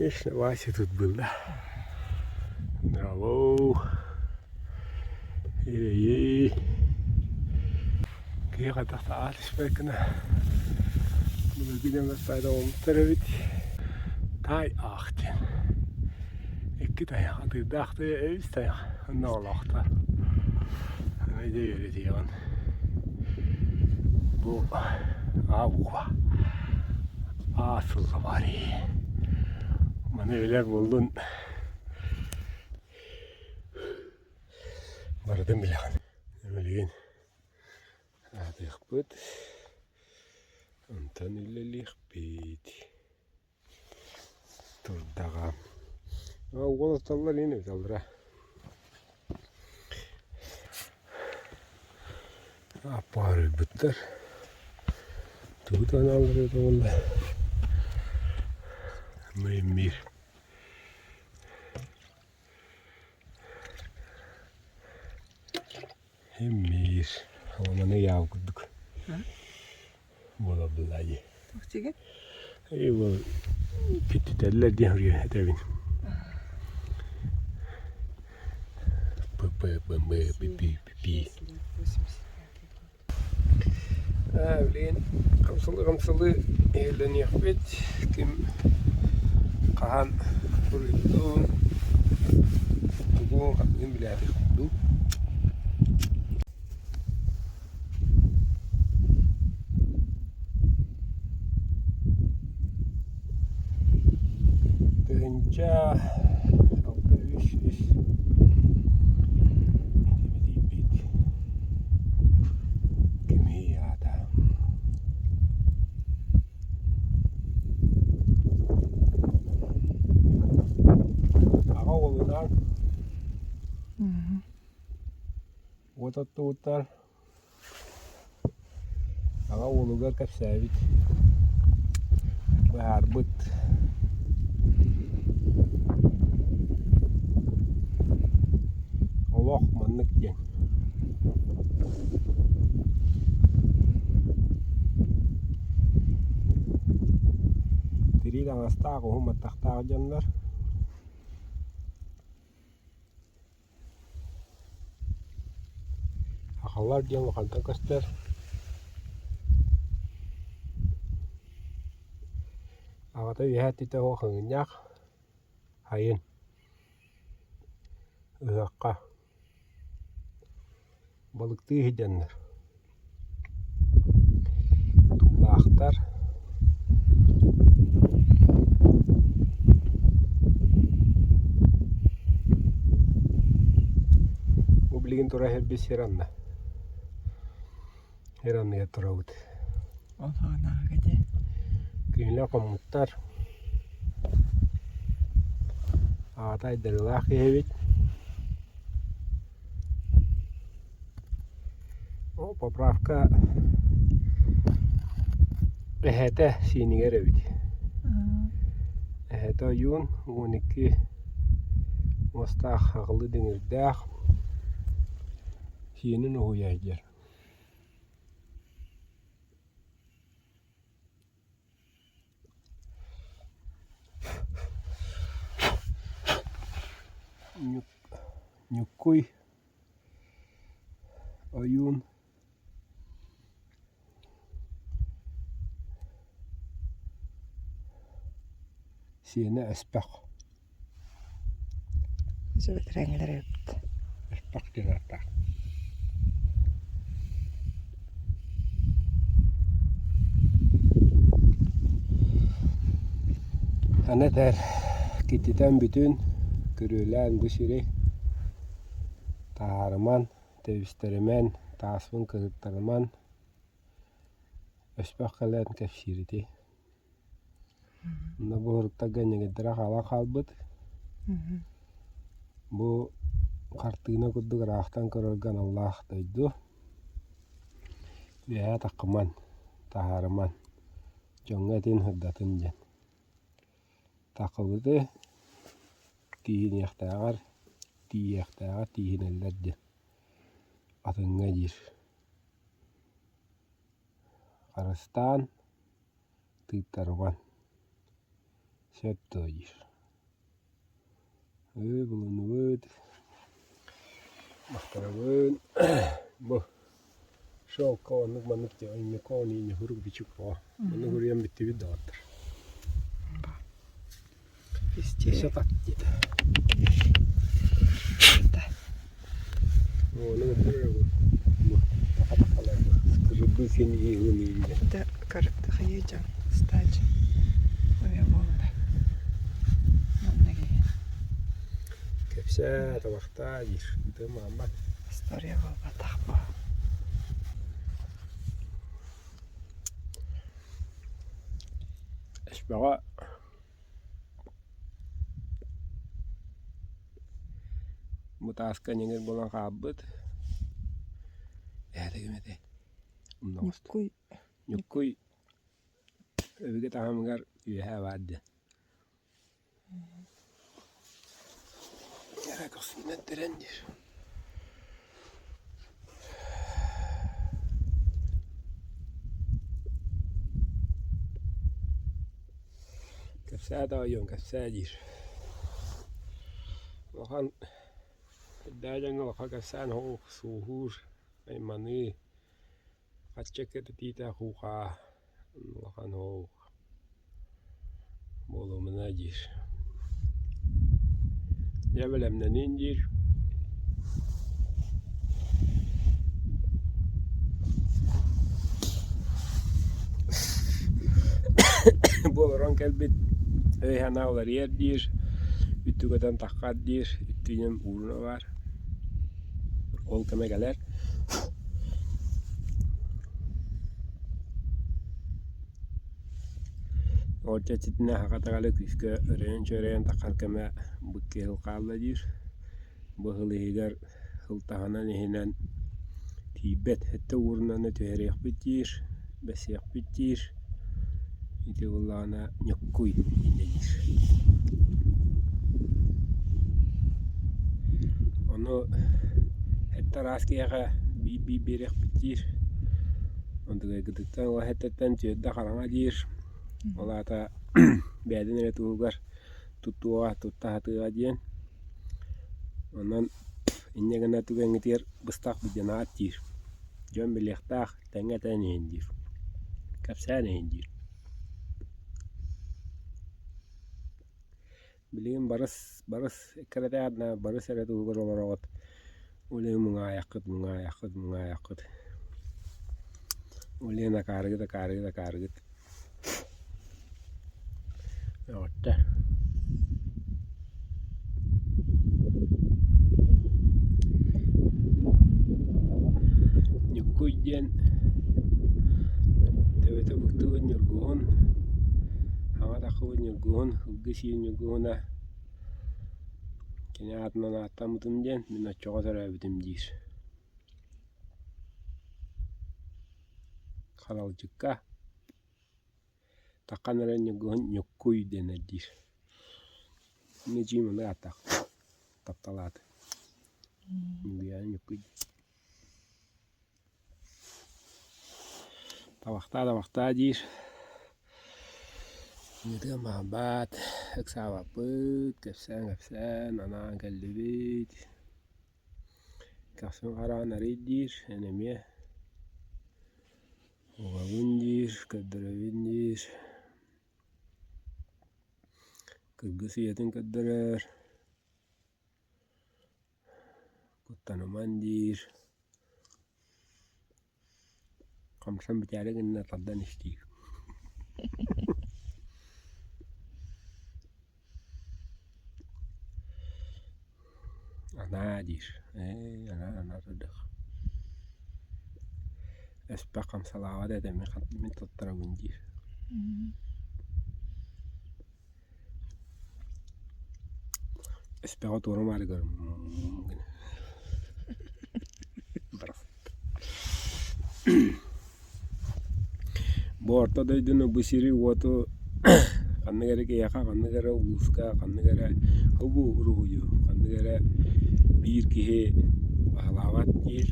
Конечно, Вася тут был, да? Здорово. Эй-эй. Киһи хайдах да аат испэт гына былыргы дьоннор таайда уолуттар эбит. Таай аах диэн. Икки тайах атыырдаах тайах, үс тайах онно олоохтор. Аны дьэ үөрэтиэҕин. Бу А буква. А сылга баар Маны билэр буоллун барытын билэҕин. Билигин аатыахпыт, онтон үлэлиэхпит. Турдаҕа. Уолатталлар иин эбиталлара. Аппаарыйбыттар. Тугу танааллар эбитэ буолла? Мир. Эмиир. Маны ыйаабыт курдук буола буолла дии. Туох Ол киттитэллэр диэн суруйан этэбин. П П Б М П П П Ээ, билигин хамсалыы-хамсалыы иһиллэниэхпит. Ким хаһан суруйбутун, тугун, ханныгын билээри дуу. Тыһыынча 6 3 3 итибитийбит кимий аата Аҕа уолунаан уот оттубуттар Аҕа уолугар кэпсээбит, быһаарбыт Олох маннык диэн Тирии таҥастаах, уһун баттахтаах дьоннор Сахалар диэн улахантан көстөр Аҕата үөһээ өттүтэ оһох ыҥынньах сайын ыһыахха балыктыы сылдьаннар Туулаахтар Бу билигин турар сирбит сир анна. Сир анныгар турабыт. Кинилэр хоммуттар. Аата айдарыылаах киһи эбит. Ол поправка эһэтэ сиэнигэр эбит. Эһэтэ ойуун 12 муостаах аҕылыы дүҥүрдээх сиэнин уһуйа сылдьар. Ньуккуй ойуун сиэнэ өспөх Өспөх диэн ааттаах Аны этэр киттитэн бүтүн күрүөлээн бу сири таһаарыман, тэбистэримэн, тааспын кыһыттарыман өспөх кэлэн кэпсиир ити. Онно бу уһуруктарга ньэгирдэрэ хаалан хаалбыт. Бу хартыына курдук ыраахтан көрөргө аналлаах дойду. Үөһээ таххыман, таһаарыман, дьоҥҥо этин сырдатын диэн. Таххыбыты тииһиниэхтээҕэр тиийиэхтээҕэр тииһинэллэр диэн атыҥҥа диир. Харыстаан тыыттарыман, сөп дуо диир. Ыы булуннубут. Махтанабын. Бу шелка оннук маннык оймякон иини хурук бичик о. Маннык уруйан бүттүбүт доҕоттор. Везде. Все так диэтэ. Ону бу Скажи, сен иһин Это хайыжан стач. Ой, буолла. Манныгы. Кэпсээ, табахтаа диир. Тымааммат. История буолбатах бу. Эспэҕэ Бу тааска ньэҥир буолан хаалбыт. Эһэтэ ким этэй? Умнаҕас. Ньуккуй. Ньуккуй өбүгэ таһымыгар үөһээ баар диэн. Эрэ көхсүнэн тирэн диир. Кэпсээ тоойуом, кэпсээ диир. Улахан кырдьаҕас дьоҥҥо улахан кэпсээн оһох сууһуур, айманыы, хачча кэтитиитэ куукаа улахан оһох буолумуна диир. Дьэ бэлэмнэниин диир. Бу олорон кэлбит өй-санаа уларыйар диир, үттүгэтэн таххар диир, үттүнэн ууруна баар. Ол кэмэ кэлэр. Ол чэрчитинэн саха итэҕэлэ күүскэ өрөйөн-чөрөйөн таххар кэмэ бу киһи хаалла диир. Бу сыл иһигэр сыл таһынан иһинэн тиийбэт өттө уурунаны түһэриэхпит диир, бэсиэхпит диир. Ити буоллаҕына ньуккуй инньэ диир. Ону эттэ араас киһиэхэ биир-биир биэриэхпит диир. Онтукайгытыттан ол эһэттэртэн түөрдэ хараҥа диир. Ол аата бэйэтин эрэ туһугар туттуоҕа, тутта сатыаҕа диэн. Онон инньэ гына түгэҥҥитигэр быстах быдьанаат диир. Дьон билиэхтээх, тэҥҥэ этэн иһин диир. Кэпсээн иһин диир. Билигин барыс, барыс эккирэтээт барыс эрэ туһугар олороҕут. Ол иһин муҥаайаххыт, муҥаайаххыт, муҥаайаххыт. Ол иһин акаарыгыт, акаарыгыт, акаарыгыт. Өҕүттэ. Ньуккуй диэн төбөтө быктыбыт ньургуһун, хаҥа таххыбыт ньургуһун, ылгы сиир ньургуһуна кини аатынан ааттаммытым диэн мин оччоҕо төрөөбүтүм диир. Харалдьыкка таххан эрэ ньургуһун Ньуккуй дэнэр диир. Мин эдьиийим оннук ааттаах, таптал аата. Ньургуйаана Ньуккуй. Табахтаа табахтаа диир. Ыытыам баҕарбат, ыксаабаппыт, кэпсээн-кэпсээн анаан кэллибит. Көхсүн хараҕын арый диир, эн эмиэ угабын диир, көрдөрөбүн диир. Кыргыс ийэтин көрдөрөр, куттаныман диир. Хамсан бүтээри гынна тардан истиир. Анаа диир, ээ анаа анаа турдах. Өспөх хамсалаабат этэ мин туттарабын диир. Өспөҕө туора маарыгар Бу орто дойдуну, бу сири-уоту ханнык эрэ киһиэхэ, ханнык эрэ улууска, ханнык эрэ бу уруһуйу, ханнык эрэ биир киһи баһылаабат диир.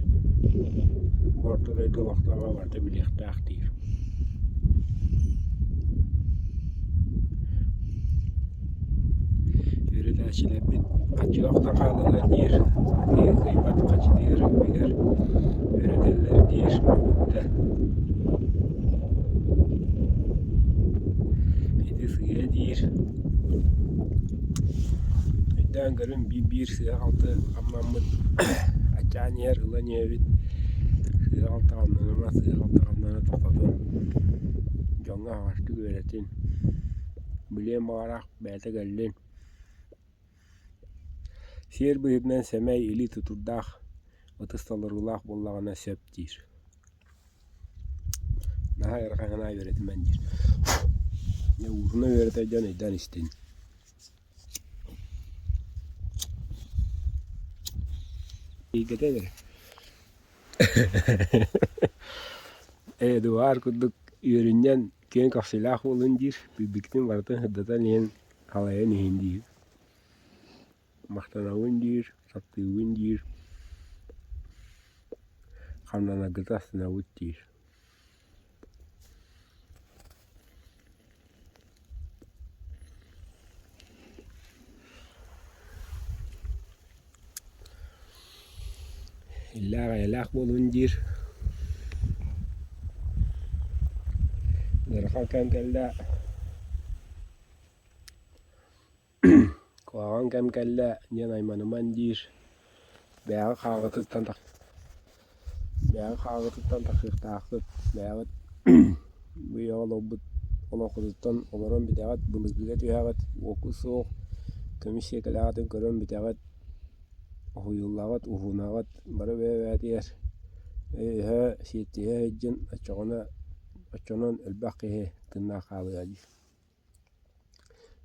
Бу орто дойду олохтооҕо барыта билиэхтээх диир. Үөрэтээччилэрбит хаччыга охтон хааллылар диир, киһи кыайбат хаччытыгар үбүгэр үөрэтэллэр диир мөҕүттэ. Ити сыыйа диир. Өйдөөн көрүн биир-биир сыыһа-халты хамнаммыт аччаан иһэр, ылан иһэбит. Сыыһа-халты хамнаныма, сыыһа-халты хамнана тохтотун. Дьоҥҥо аһаҕастык үөрэтин. Билиэн баҕарах бэйэтэ кэллин. Сиэр быһыытынан сэмэй илии тутурдаах, ытыс толоруулаах буоллаҕына сөп диир. Наһаа ыарахан үөрэтимэн диир. Дьэ ууруна үөрэтэр дьон өйдөөн истин. Тиийгэтэ эрэ. Эдуард курдук үөрүнньэн киэҥ көхсүлээх буолун диир, билбиккитин барытын сырдатан иһэн халайан иһин диир. Махтанабын диир, таптыыбын диир, хамнанаргыта астынабыт диир. Иллээх-эйэлээх буолун диир. Ыарахан кэм кэллэ. Куһаҕан кэм кэллэ диэн айманыман диир. Бэйэҕит хааҕытыттан бэйэҕит хааҕытыттан тахсыахтааххыт, бэйэҕит бу үйэҕэ олорбут олоххутуттан олорон бүтэҕит, былыргыга түһэҕит, уокку суох, көмүс сиэкилэҕитин көрөн бүтэҕит, уһуйуллаҕыт, уһуунаҕыт, бары бэйэ-бэйэтигэр өйөһө, сиэттиһэ сылдьын оччоҕуна оччонон элбэх киһи тыыннаах хаалыа диир.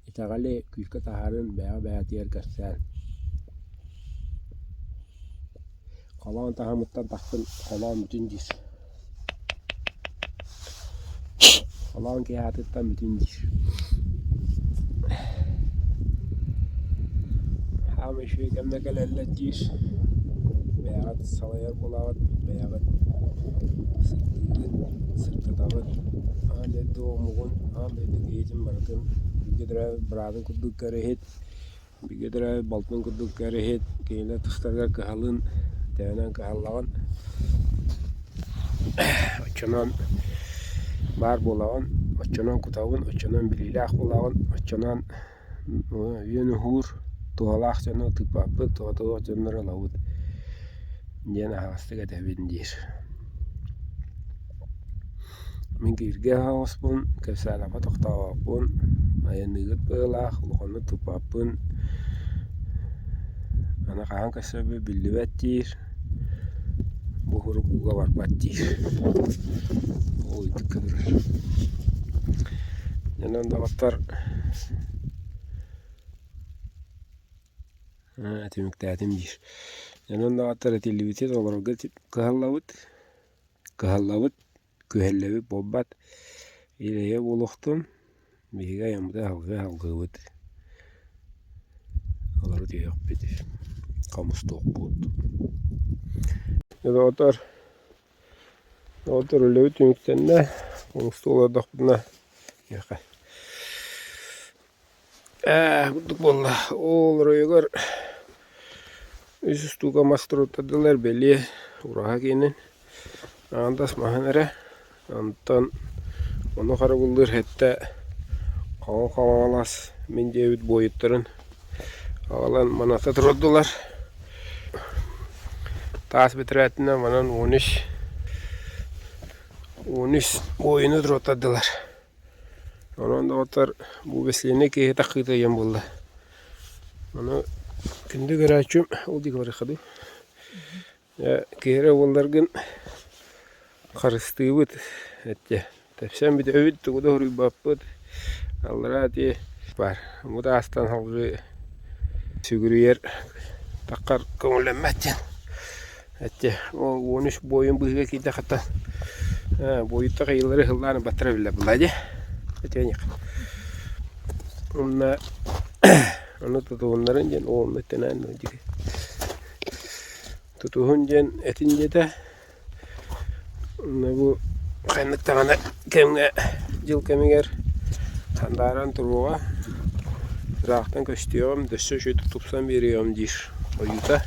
Итэҕэли күүскэ таһааран бэйэҕэ-бэйэтигэр кэпсээн Холоон таһымыттан тахсан холоон бүтүн диир. Холоон киһи аатыттан бүтүн диир. Хаамай үчүгэй кэмҥэ кэлэллэр диир. Бэйэҕит салайар буолаҕыт, бэйэҕит сырдыыгыт, сырдатаҕыт. Аан дойду омугун, аан дойду киһитин барытын бииргэ төрөөбүт быраатын курдук көрө иһит, бииргэ төрөөбүт балтын курдук көрө иһит, кинилэр тустарыгар кыһалын, төһөнөн кыһаллаҕын, оччонон баар буолаҕын, оччонон кутаҕын, оччонон билиилээх буолаҕын, оччонон үөн уһуур, туһалаах дьону тыыппаппыт, туһата суох дьоннору ылабыт диэн аһаҕастык этэбин диир. Мин кииргэ аһаҕаспын, кэпсээтэххэ тохтообоппун, айанныыгыт быһыылаах, улаханнык туппаппын, аны хаһан көрсөрбүт биллибэт диир, бу сурук ууга барбат диир. Ол итиккэ турар. Онон доҕоттор түмүктээтим диир. Онон доҕоттор этиллибити толорорго кыһаллабыт. Кыһаллабыт, күһэллэбит буолбат, ил-эйэ буолуохтун, биһиги айаммытын салгыы салгыыбыт, олоро түһүөхпүт, хомустуохпут. Доҕоттор, доҕоттор үлэбит түмүктэннэ, хомустуу олордохпутуна миэхэ Ээ, курдук буолла. Ол оройугар үс устуука мас туруттардылар бэлиэ ураһа киэнин аҥардас маһын эрэ. Онтон ону харабыллыыр сэттэ хаҥыл хаҥалас мин диэбит буойуттарын аҕалан маната туруордулар. Таас бэтэрээтинэн манан 13 13 буойуну туруоттардылар. Онон доҕоттор бу бэсилиэннэй киһи таххыыта ыйан буолла. Ону күндү көрөөччүм ол диэки барыахха дуу. Киһи эрэ буолларгын харыстыыбыт эттэ. Тэпсэн бүтэбит, тугу да суруйбаппыт. Аллараа ити баар. Бу таастан салгыы сүгүрүйэр таххар көҥүллэммэт диэн. Эттэ ол 13 буойун быыһыгар киирдэххэ буойуттар ыйыллары ыһыллаан ылбаттара биллэр буолла дии. Этиэниэх. Уонна ону тутуһуннарын диэн уолун өттүнэн тутуһун диэн этин диэтэ. Уонна бу ханнык даҕаны кэмҥэ дьыл кэмигэр сандааран туруоҕа. Ыраахтан көстүөҕүм, өссө үчүгэйдик тупсан биэриэҕим диир ойуута.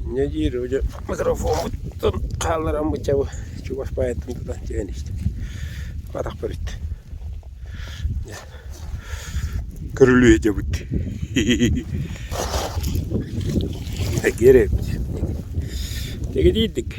Инньэ диир, дьэ микрофоммуттан хааллараммыт дьэ бу чугас баайыттан тутан түһэн истим. Атахпар бүттэ. Көрүлүө дьэбит. Эгиэрэ эбит. Тигидиирдик.